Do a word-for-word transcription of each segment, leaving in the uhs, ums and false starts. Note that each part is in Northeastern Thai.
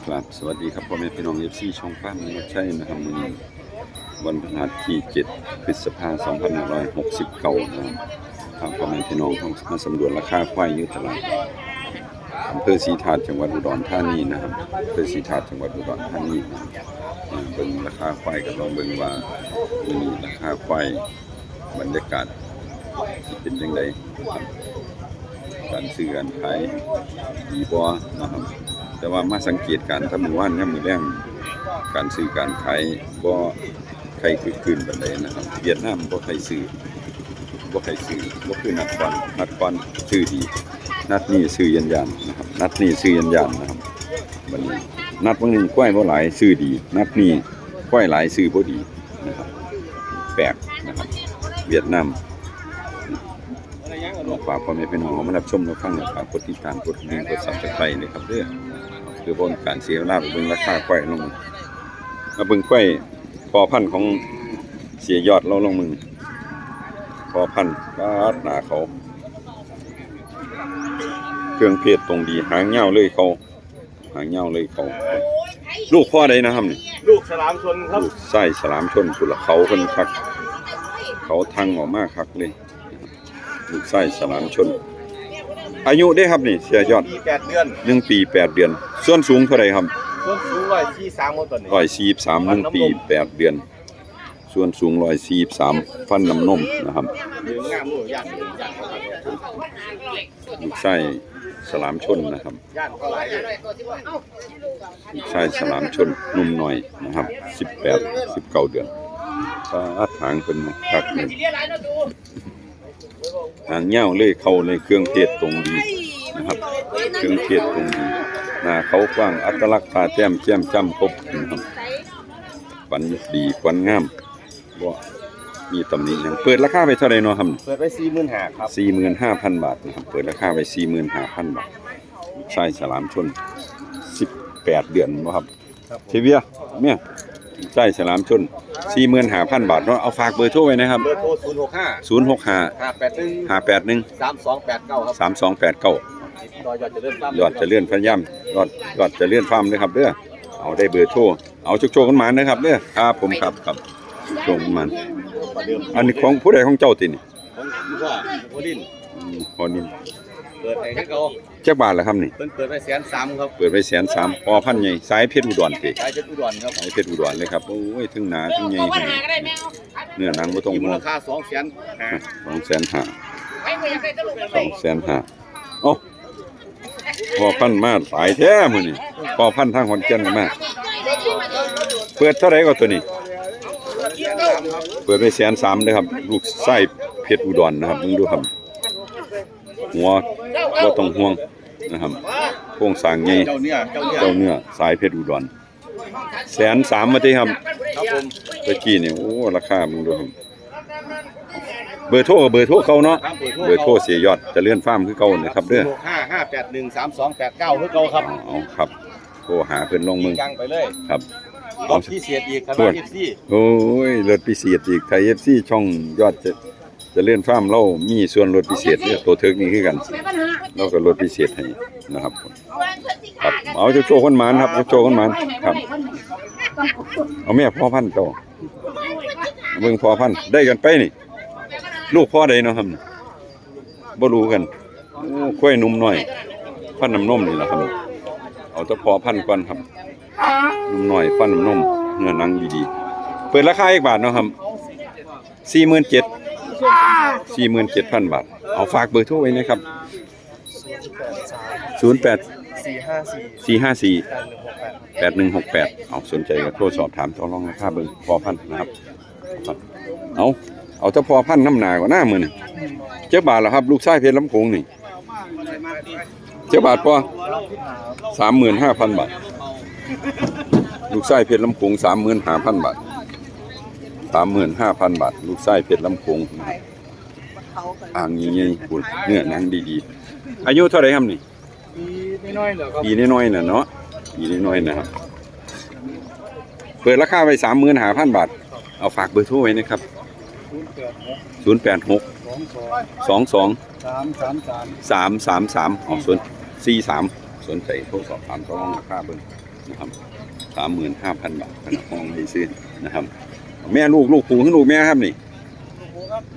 ครับ สวัสดีครับ พ่อแม่พี่น้อง เอฟซี ช่องฟาร์มนกชัยนะครับ มื้อนี้วันพฤหัสที่ เจ็ด พฤษภา สองพันห้าร้อยหกสิบเก้า นะครับ พาพ่อแม่พี่น้องมาสำรวจราคาควายอยู่ตลาดอำเภอศรีธาตุ จังหวัดอุดรธานีนะครับ อำเภอศรีธาตุ จังหวัดอุดรธานีนะครับ อ่า เบิ่งราคาควายกัน ลองเบิ่งว่ามื้อนี้ราคาควาย บรรยากาศสิเป็นจั่งใดนะครับ การซื้อการขายดีบ่นะครับ แต่ว่ามาสังเกตการณ์แต่มื้อวานยามมื้อแลง การซื้อการขายบ่ค่อยคึกคืนปานใดนะครับ เวียดนามบ่ค่อยซื้อ บ่ค่อยซื้อ บ่คือนัดก่อน นัดก่อนซื้อดี นัดนี้ซื้อยันยานนะครับ นัดนี้ซื้อยันยานนะครับ บัดนี้นัดมื้อนี้ควายบ่หลายซื้อดี นัดนี้ควายหลายซื้อบ่ดีนะครับ แปลกนะครับ เวียดนาม ฝากพ่อแม่พี่น้องเฮามารับชมรับฟัง ฝากกดติดตาม กดกระดิ่ง กด Subscribe เลยครับเด้อ เพื่อบ่เป็นการเสียเวลา ไปเบิ่งราคาควายลอง มาเบิ่งควายพ่อพันธุ์ของเสียยอดลอง ลองเบิ่ง พ่อพันธุ์ ป๊าด หน้าเขา เครื่องเพศตรงดี หางยาวเลยเขา หางยาวเลยเขา ลูกพ่อใดนะครับนี่ ลูกสลามชนครับ ลูกชายสลามชน พุ้นล่ะเขาเพิ่นคัก เขาทั้งออกมาคักเลย ลูกชายสลามชน อายุเด้ครับนี่ เสียยอด ปีแปดเดือน หนึ่งปีแปดเดือน ส่วนสูงเท่าใดครับ ส่วนสูงร้อยสี่สามครับตอนนี้ ร้อยสี่สาม หนึ่งปีแปดเดือน ส่วนสูงร้อยสี่สาม ฟันน้ำนมนะครับ เดินงามเลยย่างย่าง ลูกชายสลามชนนะครับ ย่างเท่าไหร่ ลูกชายสลามชน หนุ่มน้อยนะครับ สิบแปด สิบเก้าเดือน ป๊าด หางเพิ่นคักเลย หางยาวเลยเขาเลย เครื่องเพศตรงดีนะครับ เครื่องเพศตรงดี หน้าเขากว้าง อัตลักษณ์ตาแจ่ม แจ่มจ้ำครบนะครับ ฟันดี ฟันงาม บ่มีตำหนิหยัง เปิดราคาไปเท่าใดเนาะครับ เปิดไว้ สี่หมื่นห้า ครับ สี่หมื่นห้าพัน บาทนะครับ เปิดราคาไว้ สี่หมื่นห้าพัน บาท ชายสลามชน สิบแปดเดือนบ่ครับ ครับ เทเวีย เนี่ย ชายสลามชน สี่หมื่นห้าพัน บาทเนาะ เอาฝากเบอร์โทรไว้นะครับ เบอร์โทร ศูนย์หกห้า ศูนย์หกห้า ห้าแปดหนึ่ง ห้าแปดหนึ่ง สามสองแปดเก้า ครับ สามสองแปดเก้า ติดต่อยอดเจริญฟาร์ม ยอดเจริญฟาร์ม ยอด ยอดเจริญฟาร์มเด้อครับเด้อ เอาได้เบอร์โทร เอาโชคๆกันมานะครับเด้อ ครับผม ครับ ครับ โชคๆกันมา ประเดิม อันนี้ของผู้ใด ของเจ้าตินี่ ของพ่อ พ่อลิน อืม พ่อลิน เปิดให้คือเก่า จักบาทล่ะครับนี่ เพิ่นเปิดไว้แสนสามครับ เปิดไว้แสนสาม พ่อพันธุ์ใหญ่ สายเพชรอุดรติ สายเพชรอุดรครับ สายเพชรอุดรเลยครับ โอ้ย ทั้งหนาทั้งใหญ่ เนื้อหนังบ่ต้องห่วง มูลค่า สองแสนห้า สองแสนห้า สองแสนห้า เอ้า พ่อพันธุ์มาหลายแท้มื้อนี้ พ่อพันธุ์ทางขอนแก่นก็มา เปิดเท่าไหร่ก็ตัวนี้ เปิดไว้แสนสามเด้อครับ ลูกชายเพชรอุดรนะครับ เบิ่งดูครับ หัวบ่ต้องห่วงนะครับ โครงสร้างใหญ่ เจ้าเนื้อ เจ้าเนื้อ เจ้าเนื้อ สายเพชรอุดร แสนสาม มาติครับ ครับผม ตะกี้นี่ โอ้ ราคาเบิ่งดูครับ เบอร์โทรก็เบอร์โทรเก่าเนาะ ครับ เบอร์โทร เบอร์โทรเสียยอดเจริญฟาร์มคือเก่านะครับเด้อ ศูนย์หกห้า ห้าแปดหนึ่ง สามสองแปดเก้า คือเก่าครับ เอา เอาครับ โทรหาเพิ่นลองเบิ่ง จังไปเลย ครับ ลดพิเศษอีกครับ เอฟซี โอ้ย ลดพิเศษอีก ถ้า เอฟซี ช่องยอดเจ เจริญฟาร์ม เรามีส่วนลดพิเศษเด้อ ตัวเถิกนี่คือกัน เราก็ลดพิเศษให้นะครับ ครับ เอาโชคๆกันหมานครับ โชคๆกันหมานครับ เอาแม่พ่อพันธุ์เจ้า เบิ่งพ่อพันธุ์ ได้กันไปนี่ ลูกพ่อใดเนาะครับ บ่รู้กัน โอ้ ควายหนุ่มน้อย ฟันน้ำนมนี่แหละครับ เอาแต่พ่อพันธุ์ก่อนครับ หนุ่มน้อย ฟันน้ำนม เนื้อหนังดีๆ เปิดราคาอีกบาทเนาะครับ สี่หมื่นเจ็ด สี่หมื่นเจ็ดพัน บาท เอาฝากเบอร์โทรไว้นะครับ ศูนย์แปด สี่ห้าสี่ สี่ห้าสี่ แปดหนึ่งหกแปด เอาสนใจก็โทรสอบถามต่อรองราคาเบิ่งพ่อพันธุ์นะครับ เอา เอาแต่พ่อพันธุ์นำหน้าก่อนนะมื้อนี้ จักบาทล่ะครับ ลูกชายเพชรลำโขงนี่ จักบาทปอ สามหมื่นห้าพัน บาท ลูกชายเพชรลำโขง สามหมื่นห้าพัน บาท สามหมื่นห้าพัน บาท ลูกชายเพชรลำโขง อ่างใหญ่ๆ พุ้น เนื้อหนังดีๆ อายุเท่าไหร่ครับนี่ ปีน้อยๆเหรอครับ ปีน้อยๆน่ะเนาะ ปีน้อยๆนะครับ เปิดราคาไว้ สามหมื่นห้าพัน บาท เอาฝากเบอร์โทรไว้นะครับ ศูนย์แปดหก ศูนย์แปดหก สองสอง สองสอง สามสามสาม สามสามสาม อ๋อ ศูนย์สี่สาม สนใจโทรสอบถามต่อรองราคาเบิ่ง นะครับ สามหมื่นห้าพันบาท พะนะ ห้องไว้ซื่อนะครับ แม่ลูก ลูกผู้หรือลูกแม่ครับนี่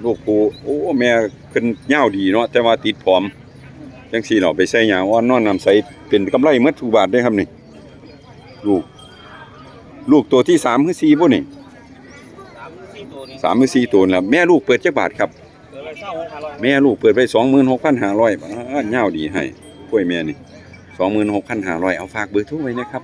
ลูกผู้ โอ้ แม่เพิ่นยาวดีเนาะ แต่ว่าติดผอม จังซี่เนาะ ไปใส่หญ้าอ่อนนอนน้ำใส เป็นกำไรหมดทุกบาทเด้อครับนี่ ลูก ลูกตัวที่สามหรือสี่บุนี่ สามหรือสี่ตัวนี่ล่ะ แม่ลูกเปิดจักบาทครับ แม่ลูกเปิดไป สองหมื่นหกพันห้าร้อย บาท ยาวดีให้ กล้วยแม่นี่ สองหมื่นหกพันห้าร้อย เอาฝากเบอร์โทรไว้นะครับ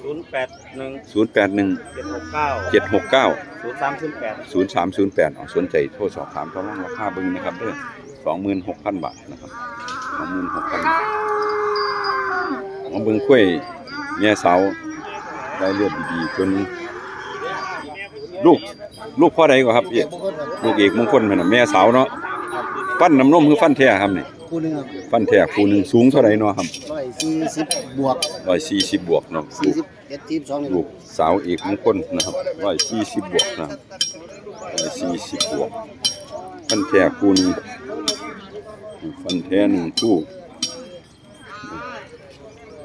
ศูนย์แปดหนึ่ง ศูนย์แปดหนึ่ง เจ็ดหกเก้า เจ็ดหกเก้า ศูนย์สามศูนย์แปด ศูนย์สามศูนย์แปด เอา สนใจโทรสอบถามต่อรองราคาเบิ่งนะครับเด้อ สองหมื่นหกพันบาทนะครับ สองหมื่นหกพันบาท มาเบิ่งกล้วยแม่สาว ได้เลือดดีๆ ตัวหนึ่ง ลูก ลูกพ่อใดก็ครับพี่ ลูกเอกมงคล แม่นน่ะ แม่สาวเนาะ ฟันน้ำนมคือฟันแท้ครับนี่ คู่หนึ่งครับ ฟันแท้คู่หนึ่ง สูงเท่าไหร่เนาะครับ ร้อยสี่สิบบวก ร้อยสี่สิบบวกเนาะ สี่สิบเอ็ด สี่สิบสอง นี่ ลูกสาวเอกมงคลนะครับ ร้อยสี่สิบบวกนะครับ ร้อยสี่สิบบวก ฟันแท้คู่หนึ่ง ฟันแท้หนึ่งคู่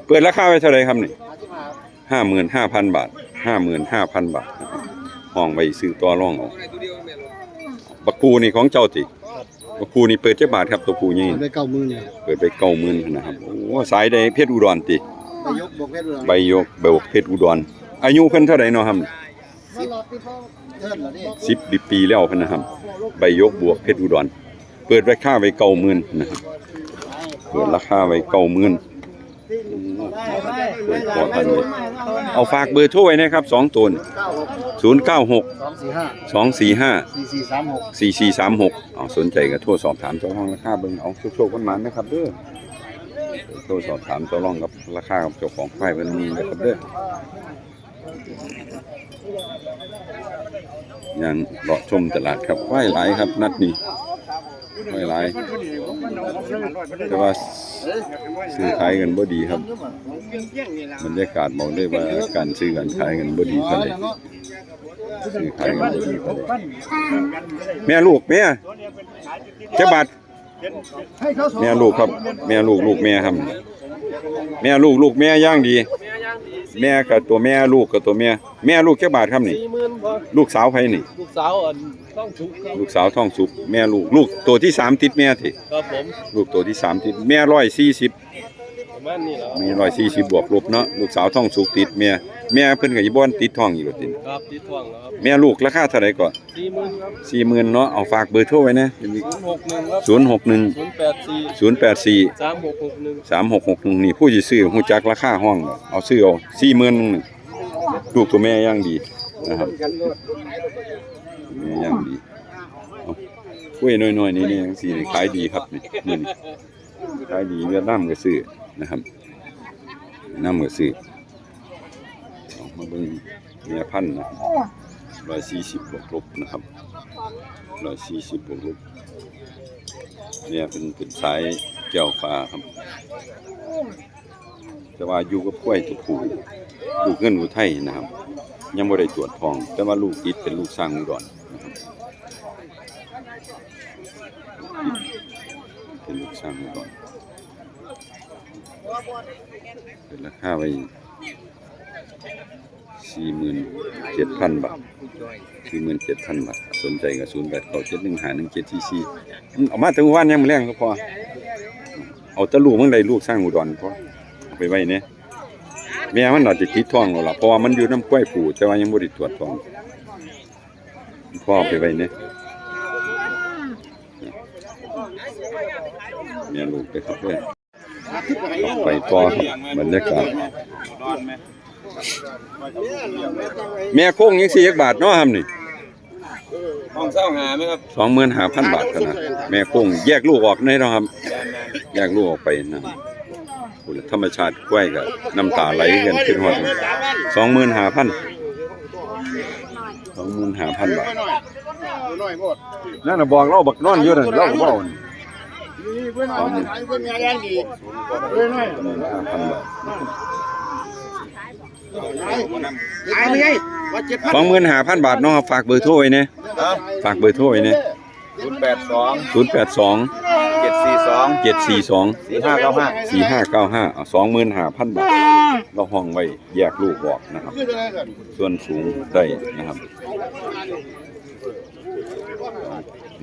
เปิดราคาไว้เท่าไหร่ครับนี่ ห้าหมื่นห้าพันบาท ห้าหมื่นห้าพันบาทนะครับ ห้องไว้ซื้อต่อรองเอา บักคูนี่ของเจ้าติ บักคูนี่เปิดจักบาทครับ ตัวผู้ใหญ่ เปิดไปเก้าหมื่นเนี่ย เปิดไปเก้าหมื่นนะครับ โอ้ สายใด เพชรอุดรติ ใบหยกบวกเพชรอุดร ใบหยกบวกเพชรอุดร อายุเพิ่นเท่าไหร่เนาะครับ สิบเทิ่นแล้วนี่ สิบปีแล้วเพิ่นนะครับ ใบหยกบวกเพชรอุดร เปิดราคาไว้เก้าหมื่นนะครับ เปิดราคาไว้เก้าหมื่น เปิดพอทันเลย เอาฝากเบอร์โทรไว้นะครับ สองตัว ศูนย์เก้าหก สองสี่ห้า สองสี่ห้า สี่สี่สามหก สี่สี่สามหก เอา สนใจก็โทรสอบถามต่อรองราคาเบิ่ง เอา โชคๆ กันมานะครับเด้อ โทรสอบถามต่อรองกับราคากับเจ้าของควายเพิ่นมีนะครับเด้อ ย่างเลาะชมตลาดครับ ควายหลายครับ นัดนี้ ควายหลาย แต่ว่าซื้อขายกันบ่ดีครับ บรรยากาศบอกเลยว่าการซื้อการขายกันบ่ดีเท่าใด ซื้อขายกันบ่ดีเท่าใด แม่ลูก แม่ จักบาท แม่ลูกครับ แม่ลูก ลูกแม่ครับ แม่ลูก ลูกแม่ย่างดี แม่กับตัวแม่ ลูกกับตัวแม่ แม่ลูกจักบาทครับนี่ สี่หมื่นพอ ลูกสาวไผนี่ ลูกสาวอันท้องสุกครับ ลูกสาวท้องสุก แม่ลูก ลูกตัวที่สามติดแม่ติ ครับผม ลูกตัวที่สามติดแม่ ร้อยสี่สิบ ประมาณนี้แหละครับ มีร้อยสี่สิบบวกลบเนาะ ลูกสาวท้องสุกติดแม่ แม่เพิ่นก็สิบ่ทันติดท้องอีกแล้วติ ครับ ติดท้องแล้วครับ แม่ลูกราคาเท่าไหร่ก็ สี่หมื่นครับ สี่หมื่นเนาะ เอาฝากเบอร์โทรไว้นะ ศูนย์หกหนึ่งครับ ศูนย์หกหนึ่ง ศูนย์แปดสี่ ศูนย์แปดสี่ สามหกหกหนึ่ง สามหกหกหนึ่ง นี่ผู้สิซื้อฮู้จักราคาห้อง เอาซื้อเอา สี่หมื่น ลูกตัวแม่ย่างดีนะครับ แม่ย่างดี เอา กล้วยน้อยๆ นี่ นี่จังซี่นี่ขายดีครับนี่ มื้อนี้ขายดี เวียดนามก็ซื้อนะครับ เวียดนามก็ซื้อ เอามาเบิ่งแม่พันธุ์นะ ร้อยสี่สิบบวกลบนะครับ ร้อยสี่สิบบวกลบ เนี่ยเป็น เป็นสายแก้วฟ้าครับ แต่ว่าอยู่กับกล้วยตัวผู้ ลูกเงินอุทัยนะครับ ยังบ่ได้ตรวจท้อง แต่ว่าลูกติดเป็นลูกช้างอุดรนะครับ เป็นลูกช้างอุดร เป็นราคาไว้ สี่หมื่นเจ็ดพันบาท สี่หมื่นเจ็ดพันบาท สนใจก็ ศูนย์แปดเก้าเจ็ดหนึ่งห้าหนึ่งเจ็ดสี่สี่ เอามาแต่มื้อวาน ยังมื้อแลงก็พอ เอาแต่ลูกมันได้ ลูกช้างอุดรพอ เอาไปไว้เนี่ย แม่มันอาจจะติดท้องแล้วล่ะ เพราะว่ามันอยู่นำกล้วยผู้ แต่ว่ายังบ่ได้ตรวจท้อง พ่อเอาไปไว้เนี่ย แม่ลูกไปครับเด้อ ไปต่อครับ บรรยากาศ แม่โค้งยังสี่จักบาทเนาะครับนี่ ห้องเช่าหาไหมครับ สองหมื่นห้าพันบาทครับนะ แม่โค้งแยกลูกออกได้เนาะครับ แยกลูกออกไปนะ โอ้โห ธรรมชาติกล้วยก็น้ำตาไหลกันขึ้นฮอด สองหมื่นห้าพัน สองหมื่นห้าพันบาท นั่นน่ะ บอกเราบักนอนอยู่นั่น เราก็บ่เอานี่ สองหมื่นห้าพันบาท ขายไม่ใช่ สองหมื่นห้าพันบาทเนาะ ฝากเบอร์โทรไว้เนี่ย ฮะ ฝากเบอร์โทรไว้เนี่ย ศูนย์แปดสอง ศูนย์แปดสอง เจ็ดสี่สอง เจ็ดสี่สอง สี่ห้าเก้าห้า สี่ห้าเก้าห้า เอา สองหมื่นห้าพันบาท เราห้องไว้แยกลูกออกนะครับ ส่วนสูงได้นะครับ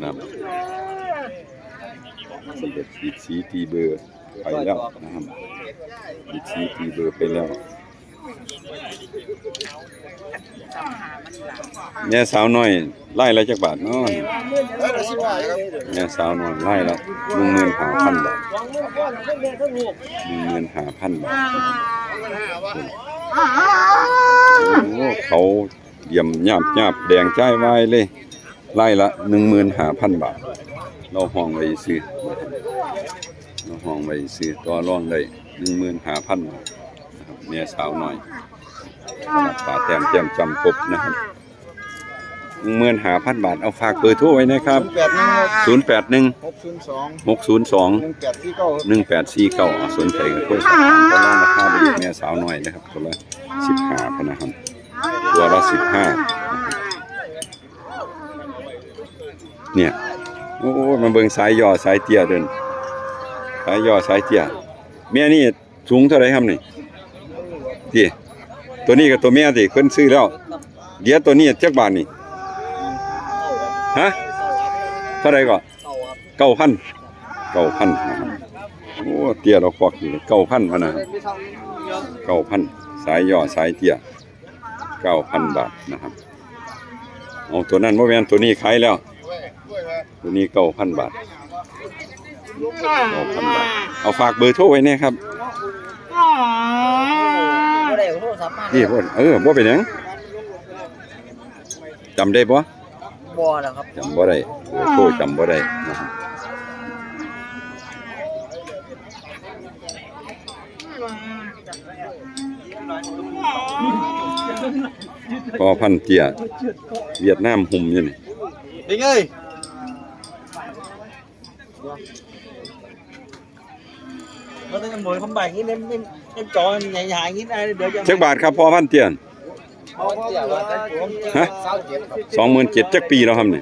นะครับ สำเร็จขีดสีตีเบอร์ไปแล้วนะครับ ขีดสีตีเบอร์ไปแล้ว แม่สาวน้อยไล่ละจักบาทเนาะ แม่สาวน้อยไล่ละหนึ่งหมื่นห้าพันบาท หนึ่งหมื่นห้าพันบาท โอ้ เขาเยี่ยมหยาบหยาบแดงจ้ายวายเลย ไล่ละหนึ่งหมื่นห้าพันบาท เราห้องไว้ซื้อ เราห้องไว้ซื้อ ต่อรองได้หนึ่งหมื่นห้าพันบาทนะครับ แม่สาวน้อย ตาแต้มแจ่มจ้ำครบนะครับ หนึ่งหมื่นห้าพันบาท เอาฝากเบอร์โทรไว้นะครับ ศูนย์แปดหนึ่ง หกศูนย์สอง หกศูนย์สอง หนึ่งแปดสี่เก้า หนึ่งแปดสี่เก้า อ่ะ สนใจก็โทรสอบถามต่อรองราคาได้อีก แม่สาวน้อยนะครับ ตัวละสิบห้าพันนะครับ ตัวละสิบห้า เนี่ย โอ้ย มาเบิ่งสายย่อสายเตี้ยเดิน สายย่อสายเตี้ย แม่นี่สูงเท่าไหร่ครับนี่ ติ ตัวนี้กับตัวเมียติ เพิ่นซื้อแล้ว เดี๋ยวตัวนี้จักบาทนี่ ฮะ เท่าไหร่ก็ เก้าพัน เก้าพันนะครับ โอ้ เตี้ยเราควักอยู่เลย เก้าพันพะนะ เก้าพัน สายย่อสายเตี้ย เก้าพันบาทนะครับ เอาตัวนั้นบ่แม่น ตัวนี้ขายแล้ว ตัวนี้เก้าพันบาท เก้าพันบาท เอาฝากเบอร์โทรไว้แน่ครับ บ่ได้โทรศัพท์มา นี่บ่ เออ บ่เป็นหยัง จำได้บ่ บ่แล้วครับ จำบ่ได้ เบอร์โทรจำบ่ได้นะครับ พ่อพันธุ์เตี้ย เวียดนามหุ้มอยู่นี่ เป็นไง บ่ต้องหมดคำใบ้อย่างนี้ เล่น เล่น เล่นจอใหญ่ๆอย่างนี้นะ เดี๋ยวจะ จักบาทครับ พ่อพันธุ์เตี้ย ฮะ สองหมื่นเจ็ด จักปีแล้วครับนี่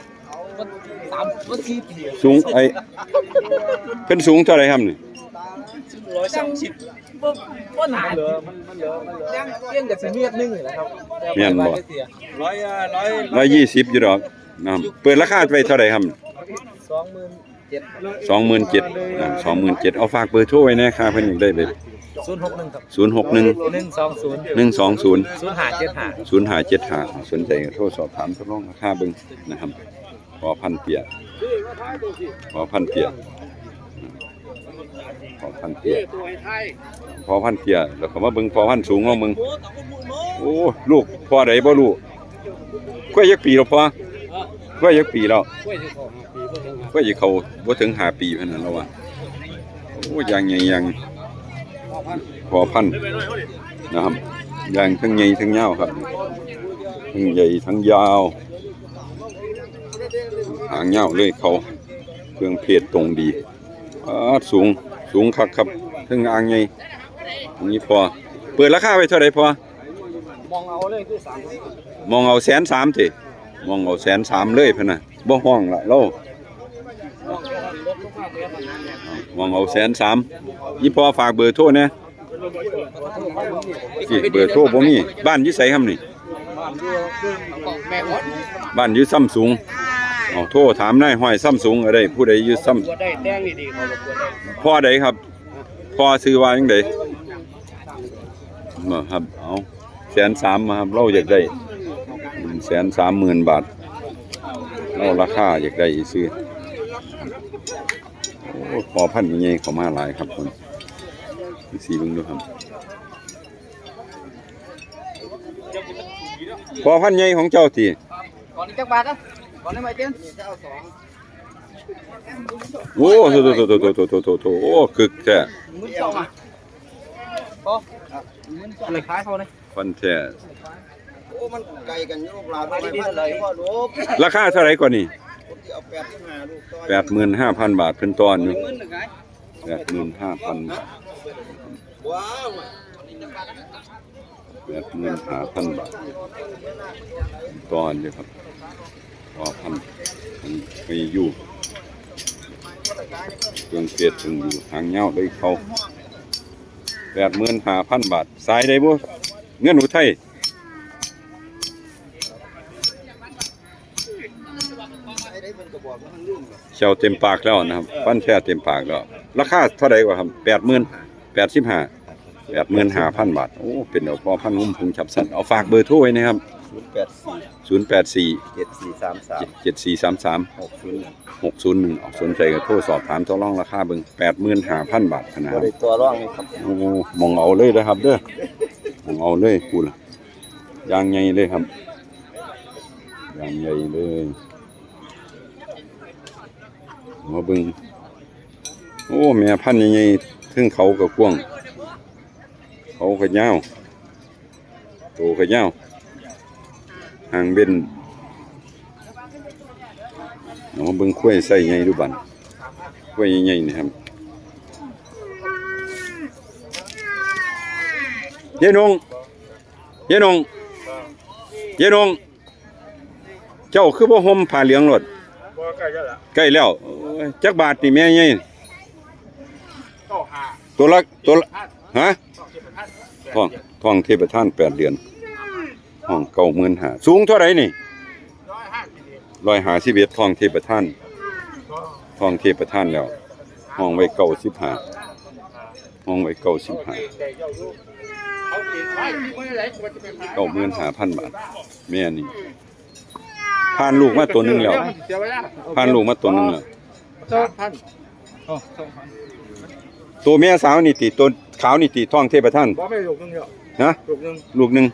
สาม มันสี่ปี สูง ไอ้ เพิ่นสูงเท่าไหร่ครับนี่ ร้อยสามสิบ บ่ บ่หนา เพียงแต่สิเมตรหนึ่งนี่แหละครับ แม่นบ่ ร้อย ร้อย ร้อยยี่สิบอยู่ดอกนะครับ เปิดราคาไปเท่าไหร่ครับ สองหมื่นเจ็ด สองหมื่นเจ็ด อ่า สองหมื่นเจ็ด เอาฝากเบอร์โทรไว้นะครับ เพิ่นอยากได้เบอร์ ศูนย์หกหนึ่ง ครับ ศูนย์หกหนึ่ง หนึ่งสองศูนย์ หนึ่งสองศูนย์ ศูนย์ห้าเจ็ดห้า ศูนย์ห้าเจ็ดห้า สนใจก็โทรสอบถามทดลองราคาเบิ่งนะครับ พ่อพันธุ์เตี้ย พ่อพันธุ์เตี้ย พ่อพันธุ์เตี้ย พ่อพันธุ์เตี้ย แล้วก็มาเบิ่งพ่อพันธุ์สูงลองเบิ่ง โอ้ ลูกพ่อใดบ่รู้ ควายจักปีแล้วพ่อ ควายจักปีแล้ว ควายสิเข้าห้าปีบ่ถึงห้าปี ควายสิเข้าบ่ถึงห้าปีเท่านั้นแล้วว่ะ โอ้ อย่างใหญ่อย่าง พ่อพันธุ์นะครับ อย่างทั้งใหญ่ทั้งยาวครับ ทั้งใหญ่ทั้งยาว หางยาวเลยเขา เครื่องเพชรตรงดี อ่า สูง สูงคักครับ ถึงอ่างใหญ่ อันนี้พ่อ เปิดราคาไว้เท่าไหร่พ่อ มองเอาเลยคือสาม มองเอาแสนสามติ มองเอาแสนสามเลยพะนะ บ่ฮ้องละเรา มองเอาแสนสาม อีพ่อฝากเบอร์โทรแหน่ สิ เบอร์โทรบ่มี บ้านอยู่ไสครับนี่ บ้านอยู่ซ้ำสูง เอาโทรถามนายห้อยซ้ำสูงก็ได้ ผู้ใดอยู่ซ้ำ พ่อใดครับ พ่อชื่อว่าจั่งใด มาครับ เอา แสนสามมาครับ เราอยากได้ หนึ่งแสนสามหมื่นบาท เราราคาอยากได้ซื้อ โอ้ พ่อพันธุ์ใหญ่เข้ามาหลายครับผม สีเบิ่งดูครับ พ่อพันธุ์ใหญ่ของเจ้าติ ก่อนจักบาทนะ ก่อนได้ไหมเจน โอ้ โถ โถ โถ โถ โถ โถ โถ โอ้ คึกแท้ หมื่นสองอ่ะ โอ้ อะไรขายเขาเนี่ย พันธุ์แท้ โอ้ มันไกลกันอยู่ลูกหลาน บ่ไปพันธุ์ใด พ่อลูก ราคาเท่าไหร่ก่อนนี่ ผมสิเอาแปดสิบห้าลูกต่อ แปดหมื่นห้าพันบาท เพิ่นต่ออยู่ หมื่นหนึ่งไง แปดหมื่นห้าพันบาท ว้าว แปดหมื่นห้าพันบาท ต่ออยู่ครับ ต่อพัน มีอยู่ เครื่องเพชรเพิ่นอยู่ หางยาวเลยเขา แปดหมื่นห้าพันบาท สายใดบ่ เงินอุทัย เขียวเต็มปากแล้วนะครับ ฟันแท้เต็มปากแล้ว ราคาเท่าใดกว่าครับ แปดหมื่น แปดสิบห้า แปดหมื่นห้าพันบาท โอ้ เป็นเอาพ่อพันธุ์หุ้มพุงฉับสั้น เอาฝากเบอร์โทรไว้นะครับ ศูนย์แปดสี่ ศูนย์แปดสี่ เจ็ดสี่สามสาม เจ็ดสี่สามสาม หกศูนย์หนึ่ง หกศูนย์หนึ่ง ออกสนใจก็โทรสอบถามต่อรองราคาเบิ่ง แปดหมื่นห้าพันบาทนะครับ บ่ได้ต่อรองเลยครับ โอ้ มองเอาเลยนะครับเด้อ มองเอาเลย พูดละ อย่างใหญ่เลยครับ อย่างใหญ่เลย มาเบิ่ง โอ้ แม่พันธุ์ใหญ่ๆ เทิงเขาก็กว้าง เขาก็ยาว โตก็ยาว หางเบ้น เอามาเบิ่งควายไซใหญ่ดูบัด ควายใหญ่ๆ นี่ครับ เย้นง เย้นง เย้นง เจ้าคือบ่ห่มผ้าเหลืองโลด บ่ ใกล้แล้วล่ะ ใกล้แล้ว โอ้ย จักบาทนี่แม่ใหญ่ เก้าห้า ตัวละ ตัวละ ฮะ เก้าสิบห้า ท้อง ท้องเทพประธานแปดเดือน ห้องเก้าหมื่นห้า สูงเท่าไหร่นี่ ร้อยห้าสิบเอ็ด ร้อยห้าสิบเอ็ด ท้องเทพประธาน ท้องเทพประธานแล้ว ห้องไว้เก้าสิบห้า ห้องไว้เก้าสิบห้า เก้าหมื่นห้าพันบาท แม่นี่ ผ่านลูกมาตัวหนึ่งแล้ว ผ่านลูกมาตัวหนึ่งแล้ว สองพัน อ๋อ สองพัน ตัวแม่สาวนี่ติ ตัวขาวนี่ติ ท้องเทพประธาน บ่ แม่ลูกหนึ่งแล้ว ฮะ ลูกหนึ่ง ลูกหนึ่ง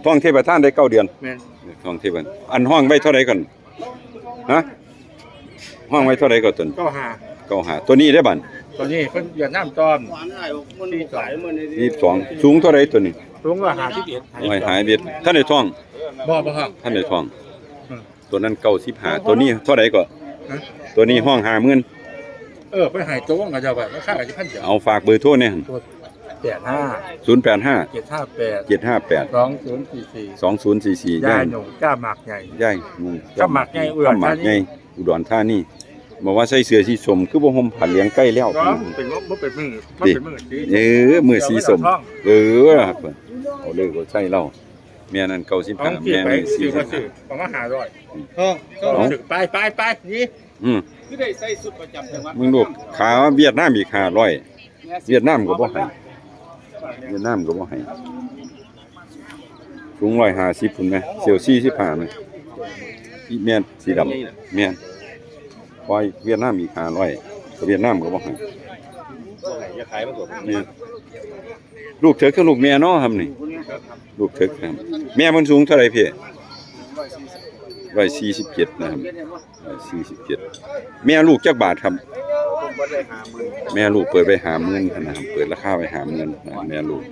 ท้องเทพประธานได้เก้าเดือน แม่น ท้องเทพประธาน อันห้องไว้เท่าไหร่ก่อน ฮะ ห้องไว้เท่าไหร่ก่อนตัวนี้ เก้าห้า เก้าห้า ตัวนี้ได้บัด ตัวนี้เพิ่นเวียดนามจอม สี่สอง ยี่สิบสอง สูงเท่าไหร่ตัวนี้ สูงร้อยห้าสิบเอ็ด ร้อยห้าสิบเอ็ด ท่านได้ท้อง บ่ บ่ครับ ท่านได้ท้อง อืม ตัวนั้นเก้าสิบห้า ตัวนี้เท่าไหร่ก่อน ฮะ ตัวนี้ห้องห้าหมื่น เออ ไปหายตัวก็จะไปราคาก็จะพันเดียว เอาฝากเบอร์โทรเนี่ย ตัว แปดห้า ศูนย์แปดห้า เจ็ดห้าแปด เจ็ดห้าแปด สองศูนย์สี่สี่ สองศูนย์สี่สี่ ยาย ยายหนุ่มจ้าหมากใหญ่ ยายหนุ่ม จ้าหมากใหญ่ จ้าหมากใหญ่ อุดรธานี อุดรธานี บอกว่าใส่เสื้อสีส้ม คือบ่ห่มผ้าเหลืองใกล้แล้ว เนาะ มันเป็นว่า มันเป็นมือ มันเป็นมือสี เออ มือสีส้ม เดี๋ยวมันออกท้อง เออ เอาเลยก็ใช่เล่า แม่นั่นเก้าสิบห้า เอาสิ แม่นี่ ไป สี่สิบห้า ซื้อมาซื้อ ประมาณห้าร้อย อืม เออ เอา ไป ไป ไป นี่ อืม คือได้ใส่ชุดประจำจังหวัด มึงดู ขาเวียดนามอีกห้าร้อย เวียดนามก็บ่ให้ เวียดนามก็บ่ให้ สูงร้อยห้าสิบพุ้นไหม เสี่ยวสี่สิบห้าไหม อีแม่นสีดำ แม่น ควายเวียดนามอีกห้าร้อย เวียดนามก็บ่ให้ อย่าขายมันก่อน แม่น ลูกเถิกกับลูกแม่เนาะครับนี่ ลูกเถิกครับ แม่มันสูงเท่าไหร่พี่ ร้อยสี่สิบเจ็ดนะครับ ร้อยสี่สิบเจ็ด แม่ลูกจักบาทครับ แม่ลูกเปิดไปห้าหมื่นนะครับ เปิดราคาไปห้าหมื่นนะ แม่ลูก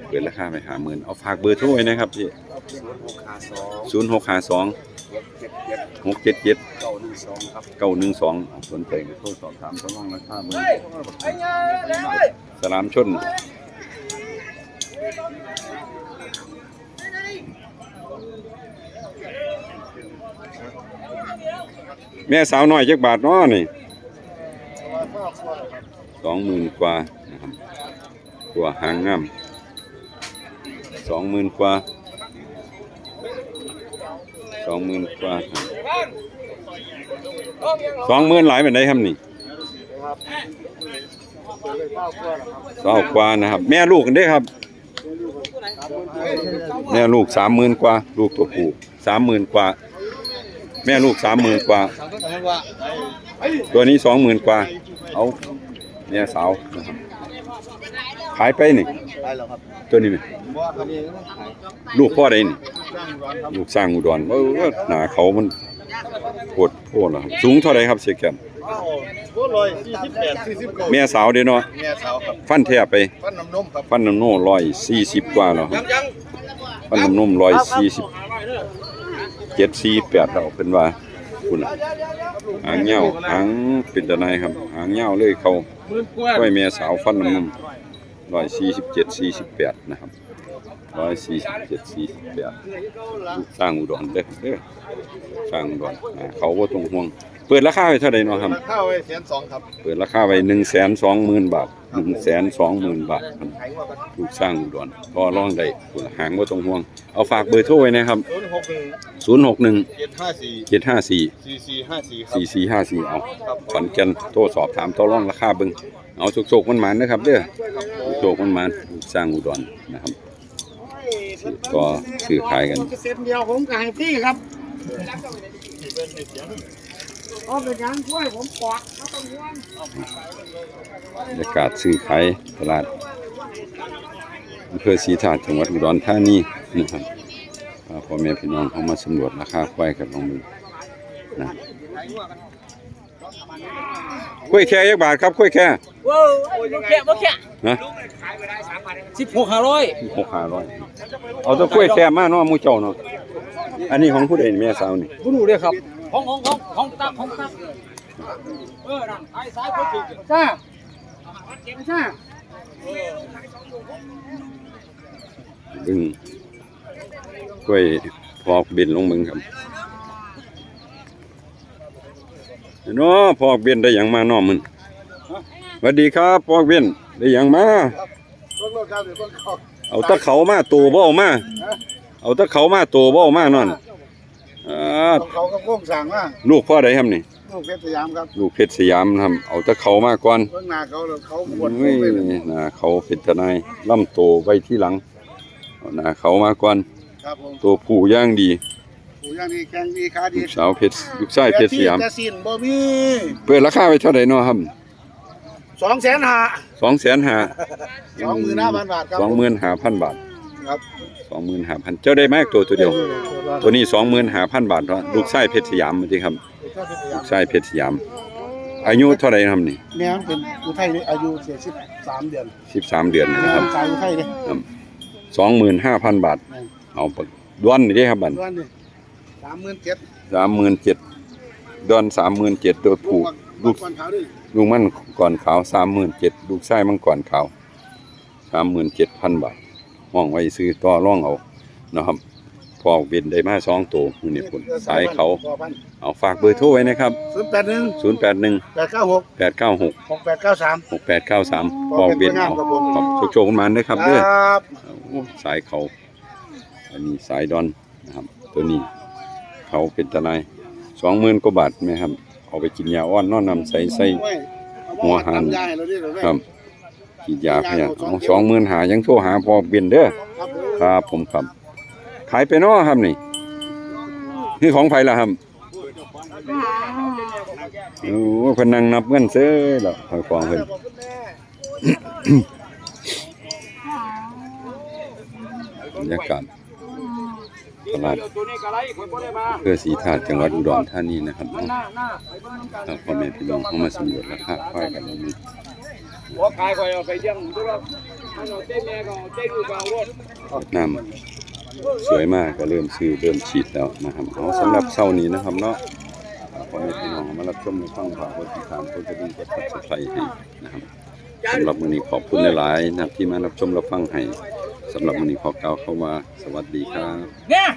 เปิดราคาไปห้าหมื่น เอาฝากเบอร์โทรไว้นะครับพี่ ศูนย์หกห้าสอง หกเจ็ดเจ็ด เก้าหนึ่งสอง สนใจก็โทรสอบถามต่อรองราคาเบอร์ สลามชน แม่สาวน้อยจักบาทเนาะนี่ สองหมื่นกว่านะครับ ตัวหางงาม สองหมื่นกว่า สองหมื่นกว่า สองหมื่นหลายปานใดครับนี่ เศร้ากว่านะครับ แม่ลูกกันเด้อครับ แม่ลูกสามหมื่นกว่า ลูกตัวผู้ สามหมื่นกว่า แม่ลูกสามหมื่นกว่า ตัวนี้สองหมื่นกว่า เอา แม่สาวนะครับ ขายไปนี่ ขายแล้วครับ ตัวนี้นี่ บ่ อันนี้ขาย ลูกพ่อใดนี่ สร้างอุดรครับ ลูกสร้างอุดร เออ หน้าเขามันโคตรโพดแล้วครับ สูงเท่าไหร่ครับเสียแก้ม โอ้ ร้อยสี่สิบแปด สี่สิบเก้า แม่สาวเด้เนาะ แม่สาวครับ ฟันแท้ไป ฟันน้ำนมครับ ฟันน้ำนมร้อยสี่สิบกว่าแล้วครับ ฟันน้ำนมร้อยสี่สิบเจ็ด สี่แปดแล้วเพิ่นว่า คุณน่ะ หางยาว หางเป็นตาหนายครับ หางยาวเลยเขา หมื่นกว่า ไว้แม่สาวฟันน้ำนม ร้อยสี่สิบเจ็ด สี่สิบแปดนะครับ ร้อยสี่สิบเจ็ด สี่สิบแปด ลูกสร้างอุดรเด้อครับเด้อ สร้างอุดร อ่า เขาบ่ต้องห่วง เปิดราคาไว้เท่าใดเนาะครับ ราคาไว้แสนสองครับ เปิดราคาไว้ หนึ่งแสนสองหมื่น บาท หนึ่งแสนสองหมื่น บาท ลูกสร้างอุดร ต่อรองได้ หางบ่ต้องห่วง เอาฝากเบอร์โทรไว้นะครับ ศูนย์หกหนึ่ง ศูนย์หกหนึ่ง เจ็ดห้าสี่ เจ็ดห้าสี่ สี่สี่ห้าสี่ ครับ สี่สี่ห้าสี่ เอา ครับ ขอนแก่น โทรสอบถามต่อรองราคาเบิ่ง เอา โชคๆ หมานๆ นะครับเด้อ โชคๆ หมานๆ ลูกสร้างอุดรนะครับ ก็ซื้อขายกัน เซ็นเดียวผมก็ให้พี่ครับ เอาเป็นหยังช่วยผมปอด บรรยากาศซื้อขายตลาดอำเภอศรีธาตุ จังหวัดอุดรธานีนะครับ พาพ่อแม่พี่น้องเข้ามาสำรวจราคาควายกันลองดูนะ กล้วยแค่จักบาทครับ กล้วยแค่ ว้าวบ่แค่บ่แค่ นะ สิบหกห้าร้อย หกห้าร้อย เอาแต่กล้วยแค่มาเนาะ หมู่เจ้าเนาะ อันนี้ของผู้ใดนี่ แม่สาวนี่ บ่รู้เด้อครับ ของ ของ ของ ของตัก ของตัก เออ นั่น ขายสายคนถือ จ้า จ้า ดึงกล้วยพอกเบนลงมึงครับ เนาะ พอกเบนได้หยังมาเนาะมึง สวัสดีครับ พอกเบนได้หยังมา เบิ่งรถครับ เดี๋ยวเบิ่งเขา เอาตะเขามาโตบ่เอามา ฮะ เอาตะเขามาโตบ่เอามานั่น อ่า ของเขาก็โค้งสร้างมา ลูกพ่อใดครับนี่ ลูกเพชรสยามครับ ลูกเพชรสยามนะครับ เอาตะเขามาก่อน เบิ่งหน้าเขาแล้วเขาปวด อุ้ย โค้งเลย หน้าเขาเป็นตาหน่าย ลำโตไว้ที่หลัง เอาหน้าเขามาก่อน ครับผม ตัวผู้อย่างดี ผู้อย่างดี แข้งดี ขาดี ลูกสาวเพชร ลูกชายเพชรสยาม แต่สิ้นบ่มี เปิดราคาไว้เท่าใดเนาะครับ สองแสนห้า สองแสนห้า สองหมื่นห้าพันบาทครับ สองหมื่นห้าพันบาท ครับ สองหมื่นห้าพัน เจ้าได้มาตัว ตัวเดียว เออ ตัวนี้ สองหมื่นห้าพันบาทเนาะ ลูกชายเพชรสยามจริงครับ ลูกชายเพชรสยาม อายุเท่าไหร่ครับนี่ แม่มันเป็นอุทัยนี่ อายุสิบสามเดือน สิบสามเดือนนะครับ สายอุทัยนี่ ครับ สองหมื่นห้าพันบาท แม่น เอาไปดวนนี่เด้ครับบัด ดวนนี่ สามหมื่นเจ็ด สามหมื่นเจ็ด ดอน สามหมื่นเจ็ด ตัวผู้ ลูก ลูกมันก่อนขาว สามหมื่นเจ็ด ลูกชายมันก่อนขาว สามหมื่นเจ็ดพันบาท ห้องไว้ซื้อต่อรองเอานะครับ พอกเบนได้มาสองตัวมื้อนี้พุ่น สายเขา เอาฝากเบอร์โทรไว้นะครับ ศูนย์แปดหนึ่ง ศูนย์แปดหนึ่ง แปดเก้าหก แปดเก้าหก หกแปดเก้าสาม หกแปดเก้าสาม พอกเบน เอา ครับผม ครับ โชคๆ หมานๆ นะครับเด้อ ครับ โอ้ สายเขา อันนี้สายดอนนะครับ ตัวนี้เขาเป็นตาหน่าย สองหมื่นกว่าบาทไหมครับ เอาไปกินยาอ่อนนอนนำใส่ ใส่หัวหัน ครับ กินยาแพ้ เอา สองหมื่นห้า ยังโทรหาพอกเบนเด้อ ครับผม ครับ ขายไปเนาะครับนี่ นี่ของไผล่ะครับ โอ้ เพิ่นนั่งนับเงินเซ้อแล้ว ของเพิ่น บรรยากาศตลาดอำเภอศรีธาตุ จังหวัดอุดรธานีนะครับ ครับ พ่อแม่พี่น้องเข้ามาสำรวจราคาควายกันแล้วนี่ หัวขายข่อยเอาไปเลี้ยงดูว่ามันเอาเต้แม่ก็เอาเต้ลูกก็เอารถ น้ำสวยมาก ก็เริ่มซื้อเริ่มฉีดแล้วนะครับ เอา สำหรับเช้านี้นะครับเนาะ อ่า พ่อแม่พี่น้องมารับชมในฟัง ฝากกดติดตาม กดกระดิ่ง กด Subscribe ให้นะครับ สำหรับมื้อนี้ขอบคุณหลายๆ นะครับ ที่มารับชมรับฟังให้ สำหรับมื้อนี้ขอกล่าวคำว่าสวัสดีครับ เนี่ย